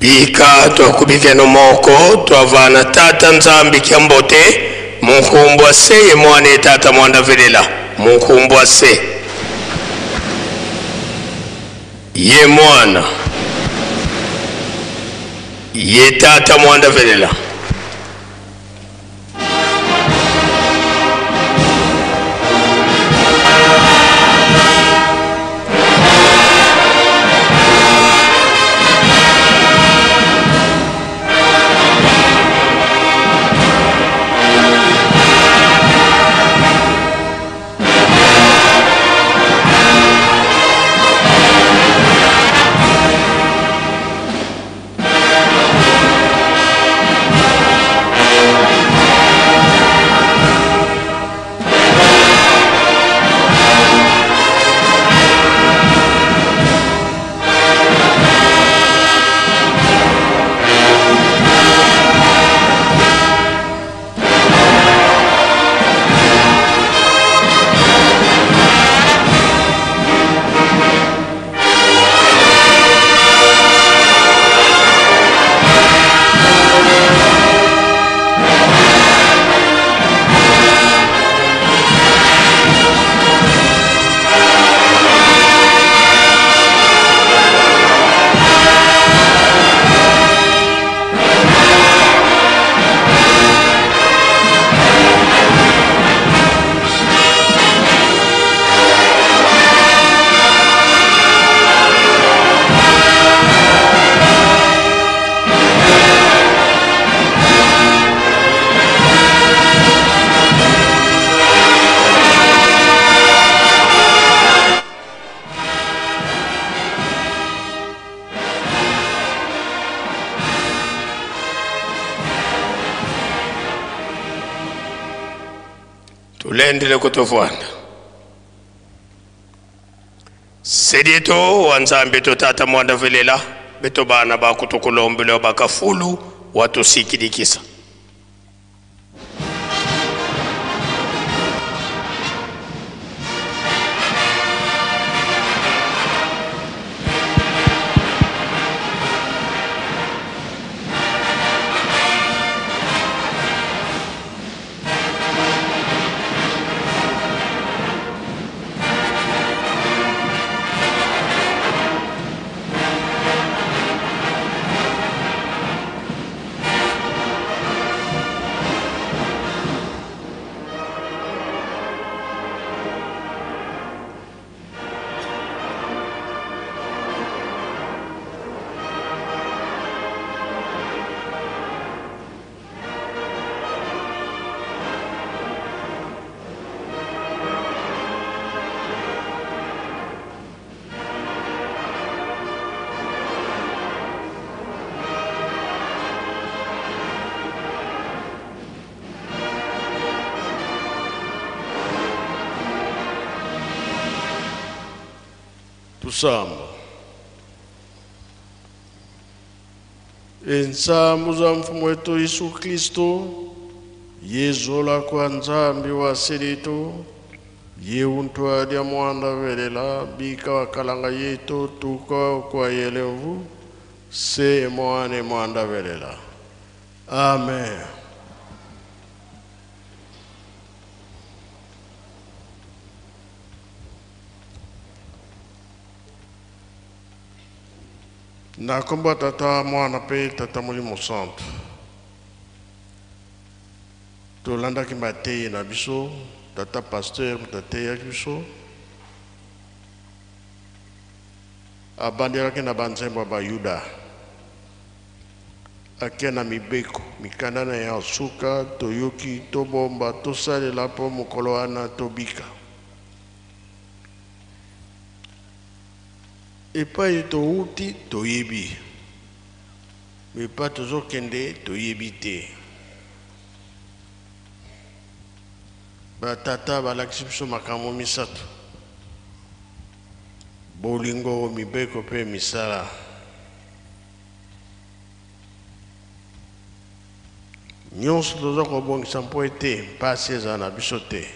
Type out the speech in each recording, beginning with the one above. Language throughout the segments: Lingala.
Bika twakubikeno moko twavana tata Nzambi kya mbote munkumbwa se ye mwana ye tata mwanda velela munkumbwa se ye mwana ye tata mwanda velela. Tulendele kutofwanda sedieto wa Nzambe to tata mwanda velela beto bana bakutukulombele bakafulu watusikidikisa. Tusamba ensambu za mfumu wetu Yesu Kristo yezola kwa Nzambi wa silitu yeuntwa lya mwanda velela bika wakalanga yetu tuka kwa yelevu se mwane mwanda velela. Amen. Na kombo tata mwana pe tata molimo santo. Tolandaki mateyi na biso, tata pasteur moto ateyaki biso. Abandelaki na banzembo ya Bayuda. Ake na mibeko, mikanda na ya suka, toyoki, tobomba, tosalela mpo mokolo wana tobika. Epai touti toyebi, me epai tozokende toyebi te. Batata balakisi biso makambo misato: bolingo, mibeko mpe misala. Nyonso toza kobongisa mpo ete mpasi ezala na biso te.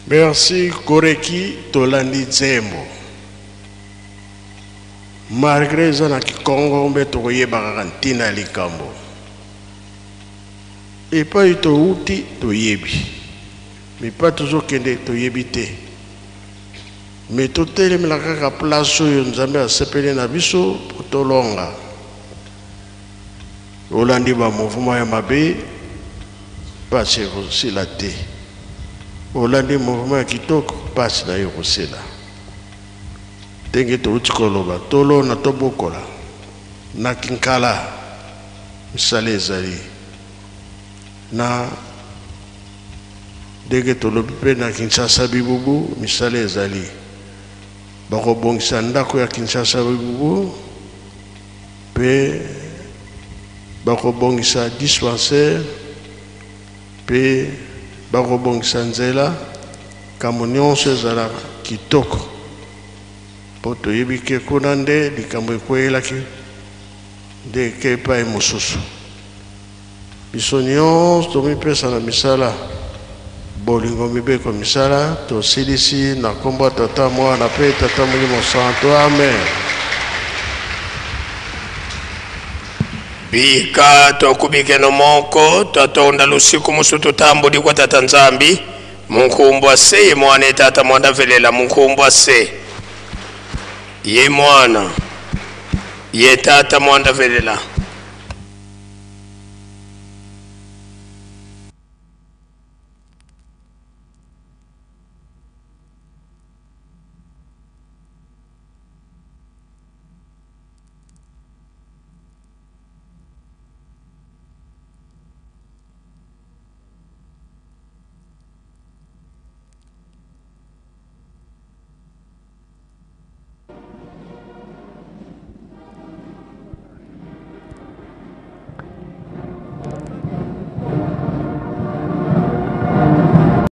Merci Koreki tolandi nzembo. Malgré eza na kikongo mbe tokoyeba kaka ntina ya likambo. Epai touti toyebi, mais epai tozokende toyebi te. Mais totelemela kaka place oyo Nzambe asepeli na biso po tolonga. Olandi ba mouvement ya mabe pasi ekosila te. Olandi mouvement ya kitoko pasi na yo ekosila. Ndenge touti koloba tolona tobokola na kinkala misala ezali na ndenge tolobi mpe na Kinshasa bibubu misala ezali. Bakobongisa ndako ya Kinshasa bibubu mpe bakobongisa dispensaire mpe bakobongisa nzela kambo nyonso ezala kitoko mpo toyebi ke kuna nde likambo ekweyelaki nde eke epai mosusu. Biso nyonso tomipesa na misala bolingo mibeko misala tosilisi na nkombo ya Tata Mwana mpe Tata Molimo Santo. Amen. Bika tokubikeno moko twatonda lusiku musu tutambuli kwa Tata Nzambi munkumbwa se ye mwana etata mwana velela munkumbwa se ye mwana ye tata mwana velela.